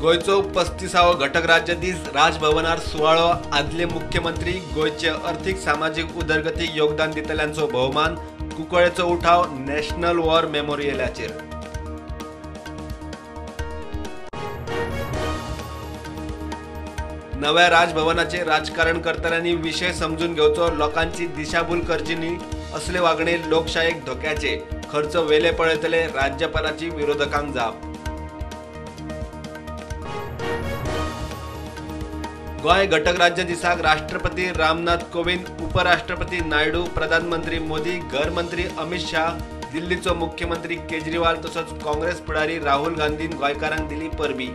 गोंयचो 35वो घटक राज्य दीस राजभवनार सुवाळो. आदले मुख्यमंत्री गोंयचे अर्थीक सामाजीक उदरगतीक योगदान दितल्यांचो भोवमान. कुंकळेचो उठाव नॅशनल वॉर मेमोरियलाचेर. नव्या राजभवनाचे राजकारण करतल्यांनी विशय समजून घेवचो, लोकांची दिशाभूल करची न्ही. असले वागणे लोकशायेक धोक्याचे. खर्च वेले पळयतले, राज्यपालाची विरोधकांक जाप. गोंय घटक राज्य दिसाक राष्ट्रपती रामनाथ कोविंद, उपराष्ट्रपती नायडू, प्रधानमंत्री मोदी, घरमंत्री अमित शाह, दिल्लीचो मुख्यमंत्री केजरीवाल तसोच काँग्रेस फुडारी राहुल गांधीन गोंयकारांक दिली परबी.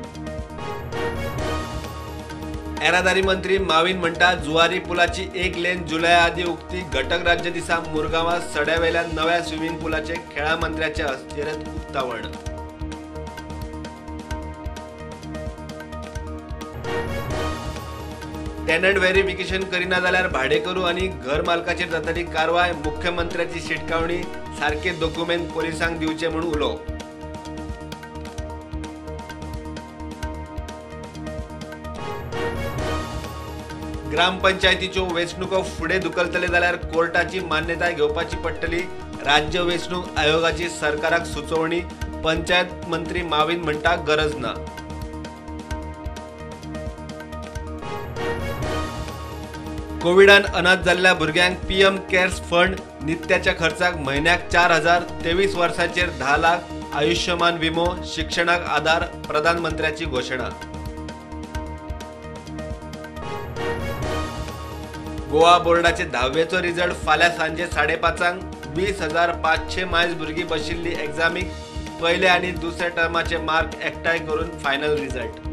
येरादारी मंत्री माविन म्हणटा जुवारी पुलाची एक लेन जुलया आदीं उक्ती. घटक राज्य दिसा मुरगांवां सड्यावेल्या नव्या स्विमिंग पुलाचे खेळां मंत्र्याचे हस्तेरत उक्तावण. टेनंट व्हेरिफिकेशन करिना जाल्यार भाडेकरू आनी घर मालकाचेर जातली कारवाय. मुख्यमंत्र्याची शिटकावणी. सारके दोकुमेंत पोलिसांक दिवचे म्हूण उलो. ग्रामपंचायतीच्यो वेंचणुको फुडें धुकलतले जाल्यार कोर्टाची मान्यताय घेवपाची पडटली. राज्य वेंचणूक आयोगाची सरकाराक सुचोवणी. पंचायत मंत्री माविन म्हणटा गरज ना. कोविडान अनाथ जाल्ल्या भुरग्यांक पीएम केअर्स फंड, नित्याच्या खर्चाक म्हयन्याक 4,000, 23 वर्सांचेर 10 लाख, आयुष्यमान विमो, शिक्षणाक आधार. प्रधानमंत्र्याची घोशणा. गोवा बोर्डाचे 10वेचो रिजल्ट फाल्यां सांजे 5:30 20,500 मायज भुरगीं बशिल्ली एग्जामीक. पयल्या आनी दुसऱ्या टर्माचे मार्क एकठांय करून फायनल रिजल्ट.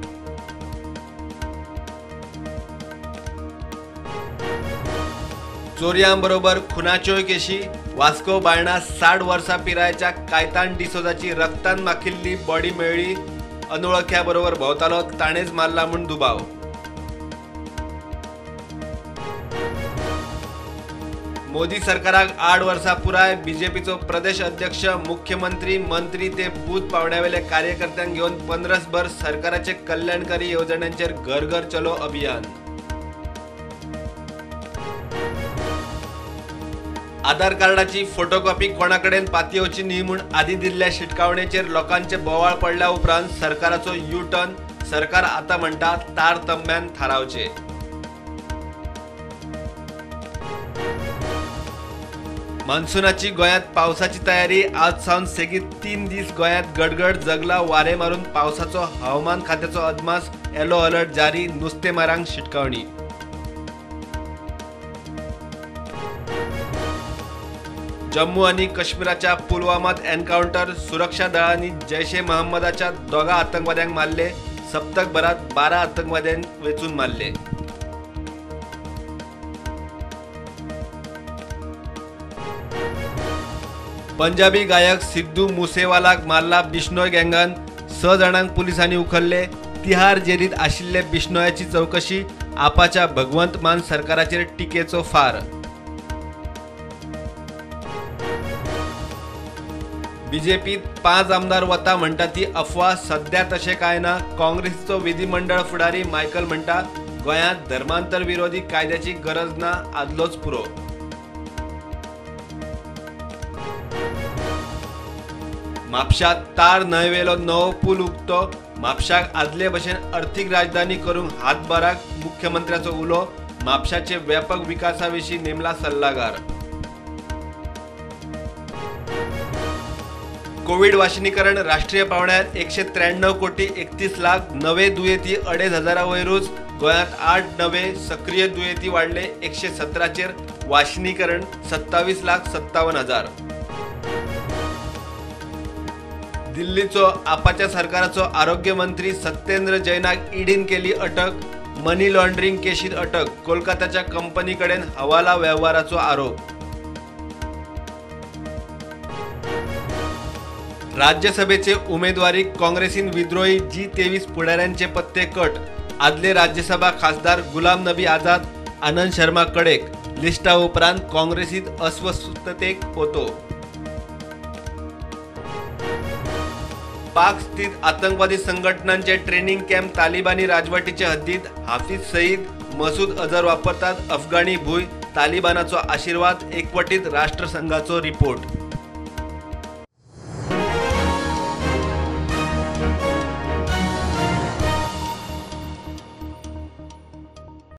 चोरयां बरोबर खुनाच्योय केशी. वास्को बायणा 60 वर्सां पिरायेच्या कायतान डिसोजाची रक्तान माखिल्ली बॉडी मेळ्ळी. अनवळख्या बरोबर भोंवतालो, ताणेंच मारला म्हूण दुबाव. मोदी सरकाराक 8 वर्सां पुराय. बीजेपीचो प्रदेश अध्यक्ष, मुख्यमंत्री, मंत्री ते बूथ पावंड्यावेले कार्यकर्त्यांक घेवन 15भर सरकाराचे कल्याणकारी येवजण्यांचेर घर घर चलो अभियान. आधार कार्डाची फोटोकॉपी कोणाकडेन पातयेवची न्ही म्हूण आदीं दिल्ल्या शिटकावणेचेर लोकांचे बोवाळ पडल्या उपरांत सरकाराचो यू टर्न. सरकार आतां म्हणटा तारतम्यान थारावचे. मान्सूनाची गोंयांत पावसाची तयारी. आज सावन सेगीत 3 दीस गोंयांत गडगड जगला वारें मारून पावसाचो हवामान खात्याचो अदमास. येलो अलर्ट जारी. नुस्तेमारांक शिटकावणी. जम्मू आनी काश्मीराच्या पुलवामात एन्कावंटर. सुरक्षा दळांनी जैश ए महम्मदाच्या 2 आतंकवाद्यांक मारले. सप्तकभरात 12 आतंकवाद्यांक वेंचून मारले. पंजाबी गायक सिद्धू मुसेवालाक मारला बिश्नोय गँगान. 6 जाणांक पुलिसांनी उखल्ले. तिहार जेलींत आशिल्ले बिश्नोयाची चवकशी. आपाच्या भगवंत मान सरकाराचेर टिकेचो फार. बीजेपीत 5 आमदार वता म्हणटा ती अफवा. सध्या तशें कांय ना. काँग्रेसीचो विधिमंडळ फुडारी मायकल म्हणटा गोंयांत धर्मांतर विरोधी कायद्याची गरज ना, आदलोच पुरो. म्हापशां तार न्हंयवेलो नवो पूल उक्तो. म्हापशाक आदले भशेन अर्थीक राजधानी करूंक हातभाराक मुख्यमंत्र्याचो उलो. म्हापशाचे व्यापक विकासा विशीं नेमला सल्लागार. कोविड वाशिनीकरण राष्ट्रीय पावंड्यार 193,31,00,000. नवे दुयेंती 2,500 वयरूच. गोंयांत 8 नवे सक्रीय दुयेंती वाडले 117चेर. वाशिनीकरण 27,57,000. दिल्लीचो आपाच्या सरकाराचो आरोग्य मंत्री सत्येंद्र जैनाक ईडीन केली अटक. मनी लॉन्ड्रिंग केशीत अटक. कोलकाताच्या कंपनी कडेन हवाला वेव्हाराचो आरोप. राज्यसभेचे उमेदवारी काँग्रेसीन विद्रोही G23 फुडाऱ्यांचे पत्ते कट. आदले राज्यसभा खासदार गुलाम नबी आझाद, आनंद शर्मा कडेक. लिस्टा उपरांत काँग्रेसीत अस्वस्थतेक होतो. पाक स्थित आतंकवादी संघटनांचे ट्रेनिंग कॅम्प तालिबानी राजवटीचे हद्दीत हाफिज सईद, मसूद अझर वापरतात अफगाणी भूंय, तालिबानाचो आशीर्वाद, एकवटीत राष्ट्रसंघाचो रिपोर्ट।